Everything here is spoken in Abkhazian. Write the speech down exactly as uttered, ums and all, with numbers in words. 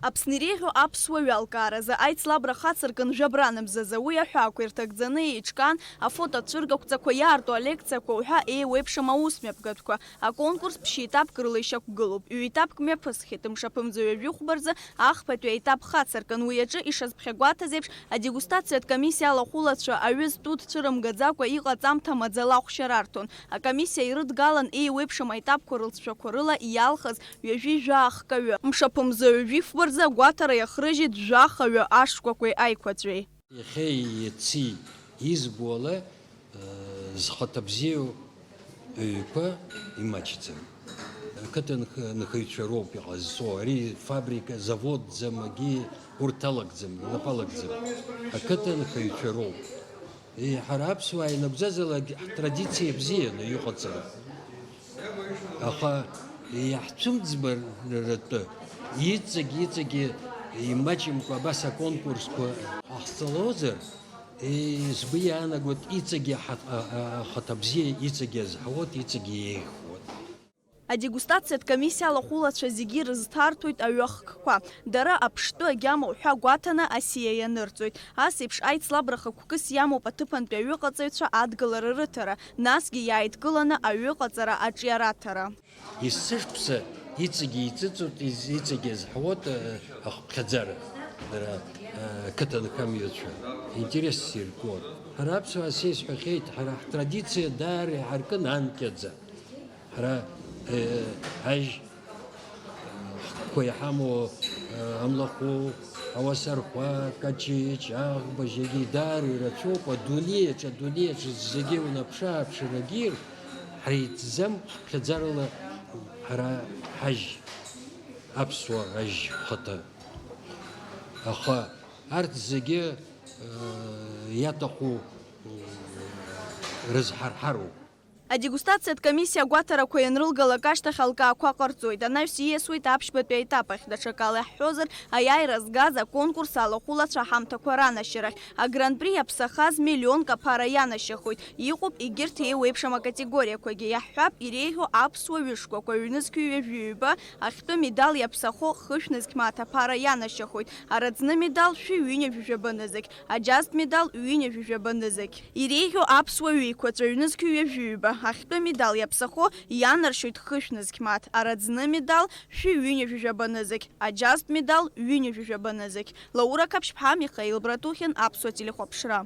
Аԥсны иреиӷьу аԥсуа ҩы алкааразы аицлабра хацыркын жәабранамзазы. Уи аҳәаақәа ирҭагӡаны еиҿкаан, афотоцәыргақәҵақәа иаарту алекциақәа уҳәа еиуеиԥшым аусмҩаԥгатәқәа. Аконкурс ԥшьа етапк рыла ишьақәгылоуп. Ҩ-етапк мҩаԥысхьеит, мшаԥымза ҩажәи хәба рзы ахԥатәи аетап хацыркын. Уи аҿы, ишазԥхьагәаҭаз еиԥш, адегустациатә комиссиа алахәылацәа аҩы зтәу дцәырымгаӡакәа иҟаҵамҭа маӡала ахәшьара арҭон. Акомиссиа ирыдгалан еиуеиԥшым аетапқәа рылҵшәақәа рыла иалхыз ҩажәи жәаа хкаҩы. Мшаԥымза ҩажәи фба рзы агәаҭара иахрыжьит жәахаҩы ашкәакәеи аиқәаҵәеи. Иахьеи иаци избо ала, э, зхаҭа бзиоу ҩқәа имаҷӡам. Ақыҭа нх-, нхаҩцәа роуп иҟазҵо. Ари фабрика, заводӡам, агьи урҭ алагӡам, нап алагӡам. Ақыҭа нхаҩцәа роуп. Е, ҳара аԥсуаа ианакәзазалак ҳтрадициа бзианы иҟаҵара. Аха иаҳцәымӡбаратәы иҵегь-иҵегьы имаҷымкәа абас аконкурсқәа ҟаҳҵалозар, е, сгәы иаанагоит, иҵегьы ҳа-, а-, а-, ахаҭа бзиа иҵегьы азҳауеит, иҵегьы еиӷьхоит. Адегустациатә комиссиа алахәылацәа зегьы ирызҭарҭәоит аҩы ахкқәа. Дара аԥштәы агьама уҳәа гәаҭаны асиа ианырҵоит. Ас еиԥш аицлабра хықәкыс иамоуп аҭыԥантәи аҩыҟаҵаҩцәа адгылара рыҭара, насгьы иааидкыланы аҩыҟаҵара аҿиараҭара. Есышықәса иҵегьы иҵыҵуеит, из-, иҵегьы азҳауеит, э, ахыԥхьаӡара, дара, э, қыҭанхамҩацәа. Интерес иргоит. Ҳара аԥсуаа сеи сҳәахьеит, ҳара ҳтрадициа даара иҳаркын анкьаӡа. Ҳара, э, ажь, э, хкқәа иҳамоу, э, амлахәы, ауасархәа, каҷыҷ, аӷба, зегьы даара ирацәоуп, адунеиаҿ, адунеиаҿ зегьы унаԥшы-ааԥшырагьы ҳреицӡам, хыԥхьаӡарала ҳара ҳажь, аԥсуа ажь хыҭа. Аха арҭ зегьы, э, иаҭаху, э, рызҳарҳароуп. Адегустациатә комиссиа агәаҭарақәа ианрылгалак ашьҭахь алкаақәа ҟарҵоит. Анаҩс ииасуеит аԥшьбатәи аетап ахь. Даҽакала иаҳҳәозар, аиааира згаз аконкурс алахәылацәа аҳамҭақәа ранашьарахь. Агран-при иаԥсахаз миллионк аԥара ианашьахоит. Иҟоуп егьырҭ еиуеиԥшым акатегориақәагьы. Иаҳҳәап, иреиӷьу аԥсуа ҩышкәакәа ҩнызқь ҩажәи ҩба, ахьтәы медал иаԥсахо хышә нызқь мааҭ аԥара ианашьахоит. Араӡны медал шәи ҩынҩажәи жәаба нызқь. Аџьазтә медал ҩынҩажәи жәаба нызқь. Иреиӷьу аԥсуа ҩеиқәаҵәа ҩнызқь ҩажәи ҩба, ахьтәы медал иаԥсахо ианаршьоит хышә нызқь мааҭ, араӡны медал шәи ҩынҩажәи жәаба нызқь, аџьазтә медал ҩынҩажәи жәаба нызқь. Лаура Қаԥшьԥҳа, Михаил Братухин, Аԥсуа телехәаԥшра.